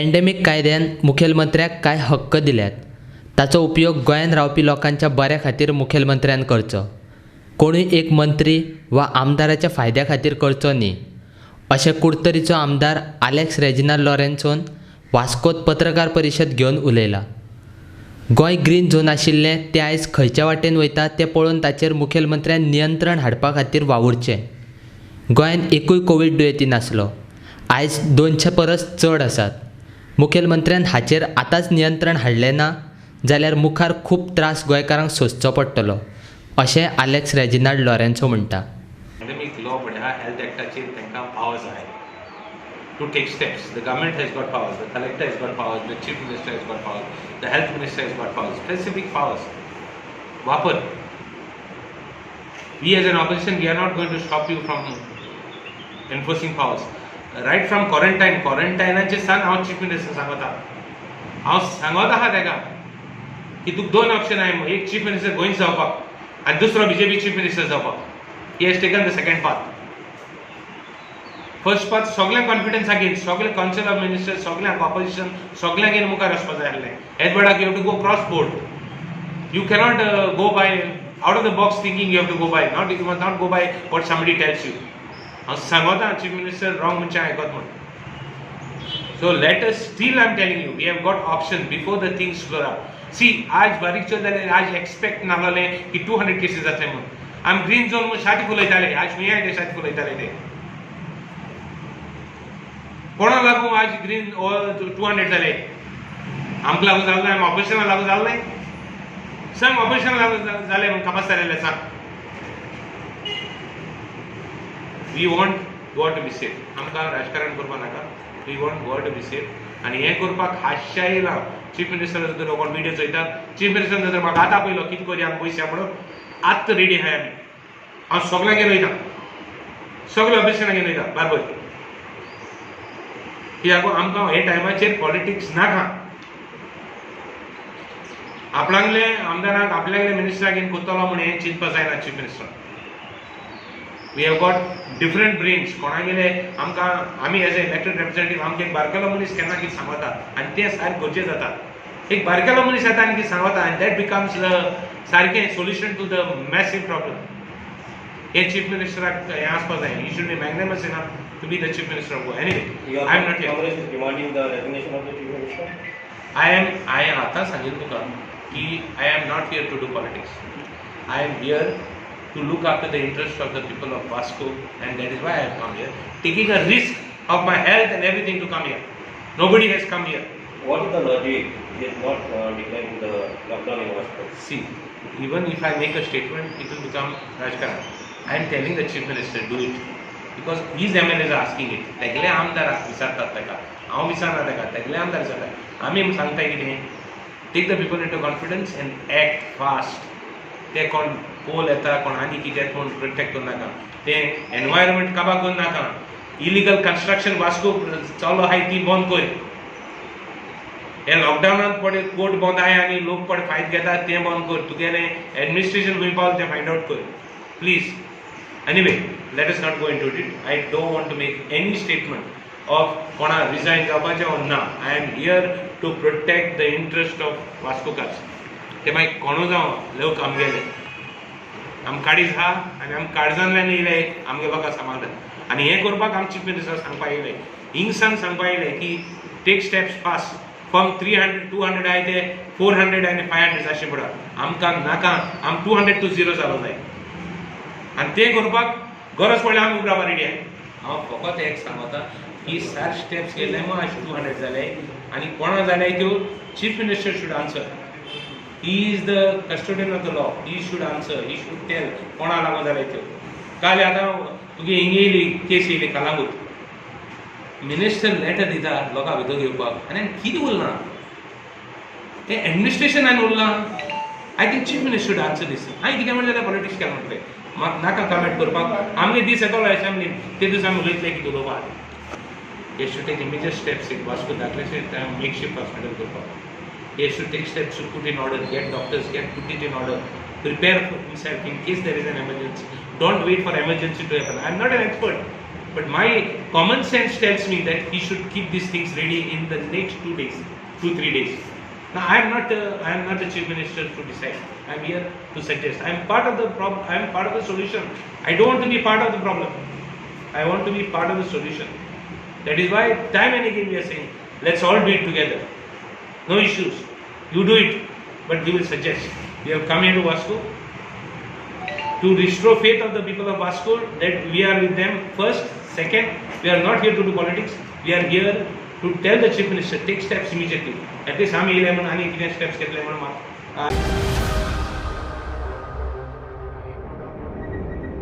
पँडेमीक कायद्यान मुखेलमंत्र्याक कांय हक्क दिल्यात, ताचो उपयोग गोंयांत रावपी लोकांच्या बऱ्या खातीर मुखेलमंत्र्यान करचो, कोणूय एक मंत्री वा आमदाराच्या फायद्या खातीर करचो न्ही, अशें कुडतरीचो आमदार आलेक्स रेजिनाल्ड लॉरेन्सोन वास्कोत पत्रकार परिशद घेवन उलयला. गोंय ग्रीन झोन आशिल्लें तें आयज खंयच्या वाटेन वयता तें पळोवन ताचेर मुखेलमंत्र्यान नियंत्रण हाडपा खातीर वावुरचें. गोंयांत एकूय कोवीड दुयेंती नासलो, आयज 200 परस चड आसात. मुखेलमंत्र्यान हाचेर आतांच नियंत्रण हाडलें ना जाल्यार मुखार खूब त्रास गोंयकारांक सोंसचो पडटलो, अशें आलेक्स रेजिनाल्ड लॉरेन्सो म्हणटा. पॅन्डेमीक लॉ म्हळ्यार हेल्थ एक्टाचेर तांकां पावर्स आहाय to take steps. The government has got powers, the collector has got powers, the chief minister has got powers, the health minister has got powers, specific powers. वापर. We as an opposition, we are not going to stop you from enforcing powers. Right from quarantine, क्वॉरंटायनाचे सान हांव chief minister सांगता, हांव सांगत आहा ताका की तुका दोन ऑप्शन आहाय, एक चीफ मिनिस्टर गोंयच जावपाक आनी दुसरो बीजेपी चीफ मिनिस्टर जावपाक. He has taken the second path. First path सगळ्यांक कॉन्फिडन्स घेवन, सगळे कावन्सिल ऑफ मिनिस्टर, सगळ्यांक ऑपोजिशन, सगळ्यांक घेवन मुखार वचपा जाय आसलें. हेच वेळाक you have to go cross board. You cannot go by out of the box thinking. You have to go by, not, you must not go by what somebody tells you. हांव सांगता चीफ मिनिस्टर रॉंग मनशां आयकत म्हूण. So let us, still I am telling you, we have got option before the things flare up. See, आज बारीक चल जाल्यार आज एक्सपेक्ट नासलें की 200 केसीस जातले म्हूण. आमी ग्रीन झोन म्हूण छाती फुलयताले, आज खंय ते छाती फुलयताले ते? कोणा लागून आज ग्रीन 200 जाले? आमकां लागून जालें ना? आमी ऑपोजिशना लागून जालें न्हय? सांग, ऑपोजिशना लागून जालें म्हूण कापास जालें सांग. We want Goa to be safe. आमकां राजकारण करपा नाका. We want Goa to be safe. आनी हें करपाक हातशाय येयला. चीफ मिनिस्टर जर कोण विडियो चोयता, चीफ मिनिस्टर जर म्हाका आतां पयलो कितें करया आमी पयशे म्हणून, आत्तां रेडी आहाय आमी. हांव सगळ्यांगेर वयता, सगळे ऑफिसरांगेर वयता बारबर, कित्याक आमकां हे टायमाचेर पॉलिटिक्स नाका. आपणांगले आमदारांक, आपल्यागेले मिनिस्टराक घेवन करतलो म्हूण हें चिंतपा जायना chief minister. We have got different brains. कोणागेले आमकां, आमी एज ए इलेक्टेड रिप्रेझेंटेटिव्ह, आमकां एक बारकेलो मनीस केन्ना कितें सांगता आनी तें सारकें गरजें जाता. एक बारकेलो मनीस येता आनी कितें सांगता आनी that becomes the सारकें solution to the massive problem. हे चीफ मिनिस्टराक हें आसपा जाय. He should be magnanimous enough to be the chief minister of Goa. Anyway, I am not here. Congress is demanding the resignation of the chief minister. I am आतां सांगिल्लें तुका की I am not here to do politics. I am here to look after the interest of the people of Vasco, and that is why I have come here, taking a risk of my health and everything to come here. Nobody has come here. What is the logic? He is not declaring the lockdown in Vasco. See, even if I make a statement, it will become राजकारण. I am telling the chief minister, do it. Because his MLAs are asking it. तेगले आमदार विचारतात ताका, हांव विचारना ताका, तेगले आमदार विचारता. आमी सांगता कितें, take the people into confidence and act fast. ते कोण पोल येता, कोण आनी कितें म्हूण प्रोटेक्ट करूं नाका, तें एनवायरमेंट काबार करूं नाका, इलिगल कन्स्ट्रक्शन वास्को चालू आहाय ती बंद कर. हे लॉकडावनात पडे कोर्ट बंद आहाय आनी लोक पडे फायद घेतात तें बंद कर. तुगेलें एडमिनिस्ट्रेशन खंय पावलें तें फायंड आवट कर, please. Anyway, let us not go into it. I don't want to make any statement of कोणा रिजायन जावपाचें or ना. I am here to protect the interest of Vascocars. ते मागीर कोणू जावं, लोक आमगेले, आम काळीज आहा आनी आम काळजांतल्यान येयले आमगे लोकां सांबाळटा. आनी हें करपाक आम चीफ मिनिस्टर सांगपा येयले, हिंगसान सांगपा येयले की take steps fast. From 300, 200 आहाय ते 400 आनी 500 जावचे पडा. आमकां नाका, आम 200 टू 0 जालो जाय आनी तें करपाक गरज पडल्यार आमी उबे रेडी आहाय. हांव फकत एक सांगता की सात स्टेप्स केले म्हूण आज 200 जाले आनी कोणा जाले त्यो, chief minister should answer. He is the custodian of the law. He should answer, he should tell कोणा लागून जाले त्यो. काल आतां तुगे हिंग येयली, केस येयली कलांगूट, मिनिस्टर लेटर दिता लोकां भितर घेवपाक आनी कितें उरलां तें एडमिनिस्ट्रेशनान उरलां. I think chief minister should answer this. हांवें कितें म्हणलें जाल्यार पॉलिटिक्स केलें म्हटलें. म्हाका नाका कमेंट करपाक. आमगे दीस येतलो असेंब्लीन, ते दीस आमी उलयतले कितें उलोवपाक. He has to take immediate steps in Vasco दाखलेशे makeshift hospital करपाक. He has to take steps to put in order, get doctors, get put it in order, prepare for himself in case there is an emergency. Don't wait for emergency to happen. I am not an expert. But my common sense tells me that he should keep these things ready in the next 2 days, 2, 3 days. Now I am not the chief minister to decide. I am here to suggest. I am part of the problem. I am part of the solution. I don't want to be part of the problem. I want to be part of the solution. That is why time and again we are saying, let's all do it together. No issues. You do it, but we will suggest. We have come here to Vasco to restore faith of the people of Vasco that we are with them first. Second, we are not here to do politics. We are here to tell the chief minister, take steps immediately. At least आमी येयले म्हणून आनी कितें steps घेतले म्हणून